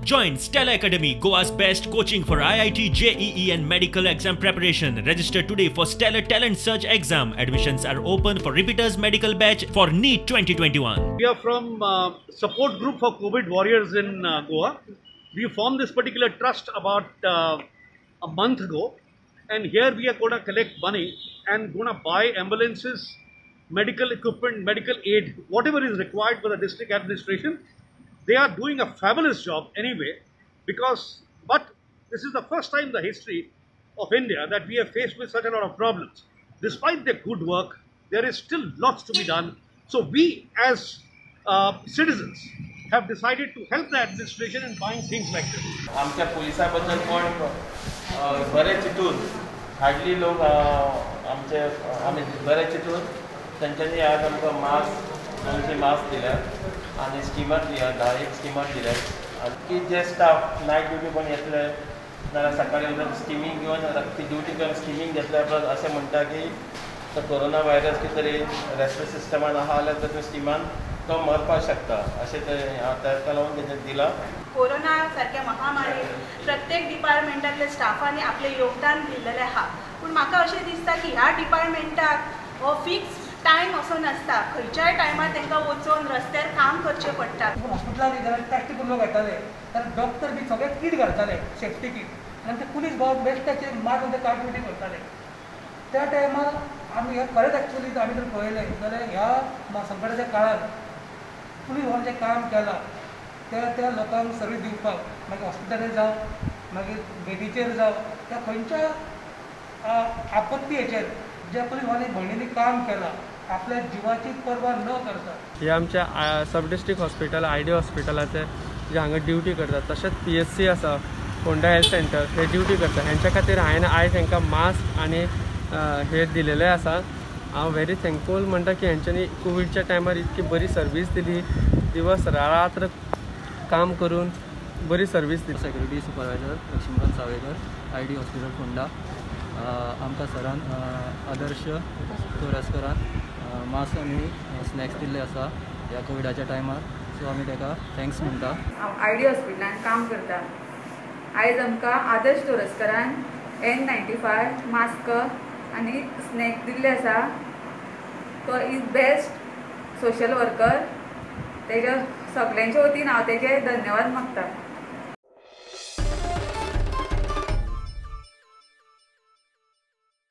Join Stellar Academy, Goa's best coaching for IIT, JEE and medical exam preparation. Register today for Stellar Talent Search exam. Admissions are open for repeaters medical batch for NEET 2021. We are from support group for COVID warriors in Goa. We formed this particular trust about a month ago, and here we are going to collect money and going to buy ambulances, medical equipment, medical aid, whatever is required for the district administration. They are doing a fabulous job anyway, but this is the first time in the history of India that we are faced with such a lot of problems. Despite their good work, there is still lots to be done. So we as citizens have decided to help the administration in buying things like this. आमच्या पुलिसा बद्दल कोण बरे चितून hardly लोक आमचे आमी बरे चितून तांच्यांनी आज आमकां मास्क 200 मास्क दिल्या आनी स्टिमर दिल्या 10 एक स्टिमर दिल्या की जे स्टाफ नायट ड्युटी पण येतले नाल्यार सकाळी उठून स्टिमींग घेवन ती ड्युटी करून स्टिमींग घेतल्या उपरांत अशें म्हणटा की तो कोरोना व्हायरस कितें तरी रेस्पिरेटरी सिस्टमान आहा जाल्यार तर स्टिमान तो मरपाक शकता अशें ते ताका लागून तेंच्यांनी दिला. कोरोना सारक्या महामारीत प्रत्येक डिपार्टमेंटांतल्या स्टाफांनी आपलें योगदान दिल्लेलें आहा, पूण म्हाका अशें दिसता की ह्या डिपार्टमेंटाक हो फिक्स टायम असो नासता, खंयच्याय टायमार तांकां वचून रस्त्यार काम करचें पडटा. हॉस्पिटलांनी जाल्यार टेस्ट लोक येताले जाल्यार डॉक्टर बी सगळे कीट घालताले, सेफ्टी कीट, आनी आमचे पुलीस भाव बेश्टाचे मारून ते कारवाई करताले. त्या टायमार आमी हें खरेंच एक्चुअली आमी जर पळयलें जाल्यार ह्या संकटाच्या काळांत पुलीस भावान जें काम केलां त्या त्या लोकांक सर्वीस दिवपाक, मागीर हॉस्पिटलांनी जावं, मागीर बेडीचेर जावं, त्या खंयच्या आपत्ती हेचेर ज्या पुलीस भावांनी भयणींनी काम केलां आपल्या जिवाची पर्वा न करता. हे आमच्या सब डिस्ट्रिक्ट हॉस्पिटल I D हॉस्पिटलाचे जे हांगा ड्युटी करतात, तशेंच PHC आसा फोंडा हेल्थ सेंटर हे ड्युटी करता, हेंच्या खातीर हांवें आयज तांकां मास्क आनी हे दिलेले आसा. हांव व्हेरी थँकफूल म्हणटा की हेंच्यांनी कोविडच्या टायमार इतकी बरी सर्वीस दिली, दिवस रात्र काम करून बरी सर्वीस दिली. Security supervisor Laxmikant Sawaikar, ID hospital Ponda. आमकां सरान आदर्श तोरस्करान मास्क आनी स्नॅक्स दिल्ले आसा ह्या कोविडाच्या टायमार, सो आमी ताका thanks म्हणटा. हांव I D हॉस्पिटलान काम करता. आयज आमकां आदर्श तोरस्करान N95 mask आनी स्नॅक दिल्ले आसा. तो is best social worker. तेज्या सगल्यांच्या वतीन हांव तेजे धन्यवाद मागता.